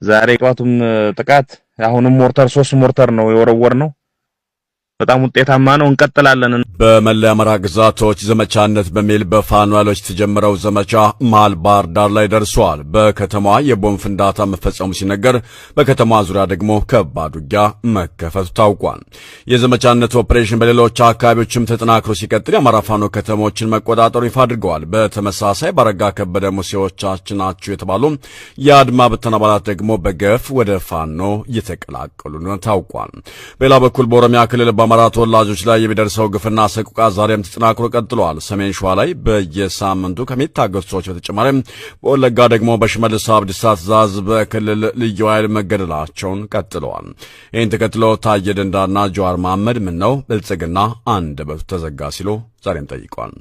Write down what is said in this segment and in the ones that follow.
ዛሬ ጠዋቱም ጥቃት አሁንም ሞርተር 3 ሞርተር ነው የወረወርነው። በጣም ውጤታማ ነው። እንቀጥላለን። በመላ አማራ ግዛቶች ዘመቻነት በሚል በፋኖ ኃይሎች የተጀመረው ዘመቻ መሃል ባህር ዳር ላይ ደርሷል። በከተማዋ የቦምብ ፍንዳታ መፈጸሙ ሲነገር፣ በከተማዋ ዙሪያ ደግሞ ከባድ ውጊያ መከፈቱ ታውቋል። የዘመቻነት ኦፕሬሽን በሌሎች አካባቢዎችም ተጠናክሮ ሲቀጥል የአማራ ፋኖ ከተሞችን መቆጣጠሩ ይፋ አድርገዋል። በተመሳሳይ ባረጋ ከበደ ሙሴዎቻችን ናቸው የተባሉ የአድማ ብተና አባላት ደግሞ በገፍ ወደ ፋኖ እየተቀላቀሉ ነው ታውቋል። በሌላ በኩል በኦሮሚያ ክልል በአማራ ተወላጆች ላይ የሚደርሰው ግፍና ሰቆቃ ዛሬም ተጠናክሮ ቀጥሏል። ሰሜን ሸዋ ላይ በየሳምንቱ ከሚታገቱ ሰዎች በተጨማሪም በወለጋ ደግሞ በሽመልስ አብዲሳ ትዕዛዝ በክልል ልዩ ኃይል መገደላቸውን ቀጥለዋል። ይህን ተከትሎ ታየ ደንዳና ጀዋር መሐመድ ምነው ብልጽግና አንደበቱ ተዘጋ ሲሉ ዛሬም ጠይቀዋል።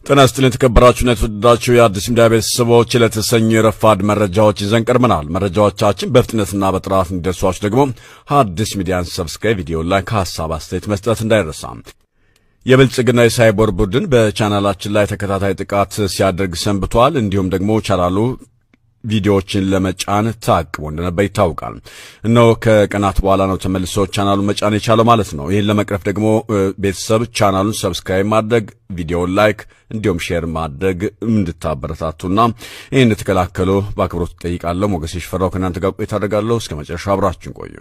ጤና ይስጥልኝ የተከበራችሁና የተወደዳችሁ የአዲስ ሚዲያ ቤተሰቦች፣ ለተሰኙ የረፋድ መረጃዎች ይዘን ቀርበናል። መረጃዎቻችን በፍጥነትና በጥራት እንዲደርሷችሁ ደግሞ አዲስ ሚዲያን subscribe፣ ቪዲዮ like፣ ሀሳብ አስተያየት መስጠት እንዳይረሳ። የብልጽግና የሳይበር ቡድን በቻናላችን ላይ ተከታታይ ጥቃት ሲያደርግ ሰንብቷል። እንዲሁም ደግሞ ቻናሉ ቪዲዮዎችን ለመጫን ታቅቦ እንደነበር ይታወቃል። እነሆ ከቀናት በኋላ ነው ተመልሶ ቻናሉን መጫን የቻለው ማለት ነው። ይህን ለመቅረፍ ደግሞ ቤተሰብ ቻናሉን subscribe ማድረግ፣ ቪዲዮውን like እንዲሁም share ማድረግ እንድታበረታቱና ይህን እንድትከላከሉ በአክብሮት እጠይቃለሁ። ሞገሴ ሽፈራው ከእናንተ ጋር ቆይታ አደርጋለሁ። እስከ መጨረሻው አብራችሁን ቆዩ።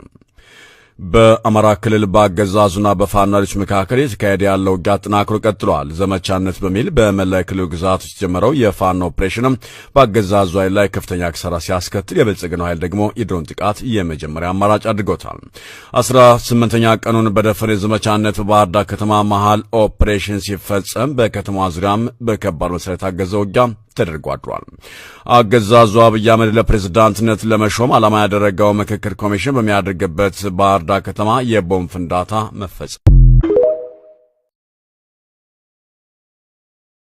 በአማራ ክልል በአገዛዙና በፋኖ ኃይሎች መካከል የተካሄደ ያለው ውጊያ አጠናክሮ ቀጥሏል። ዘመቻነት በሚል በመላ ክልሉ ግዛቶች የተጀመረው የፋኖ ኦፕሬሽንም በአገዛዙ ኃይል ላይ ከፍተኛ ኪሳራ ሲያስከትል፣ የብልጽግናው ኃይል ደግሞ የድሮን ጥቃት የመጀመሪያ አማራጭ አድርጎታል። 18ኛ ቀኑን በደፈነ የዘመቻነት በባህር ዳር ከተማ መሃል ኦፕሬሽን ሲፈጸም በከተማዋ ዙሪያም በከባድ መሳሪያ የታገዘ ውጊያ ተደርጎ አድሯል። አገዛዙ አብይ አህመድ ለፕሬዝዳንትነት ለመሾም ዓላማ ያደረገው ምክክር ኮሚሽን በሚያደርግበት ባህር ዳር ከተማ የቦምብ ፍንዳታ መፈጸም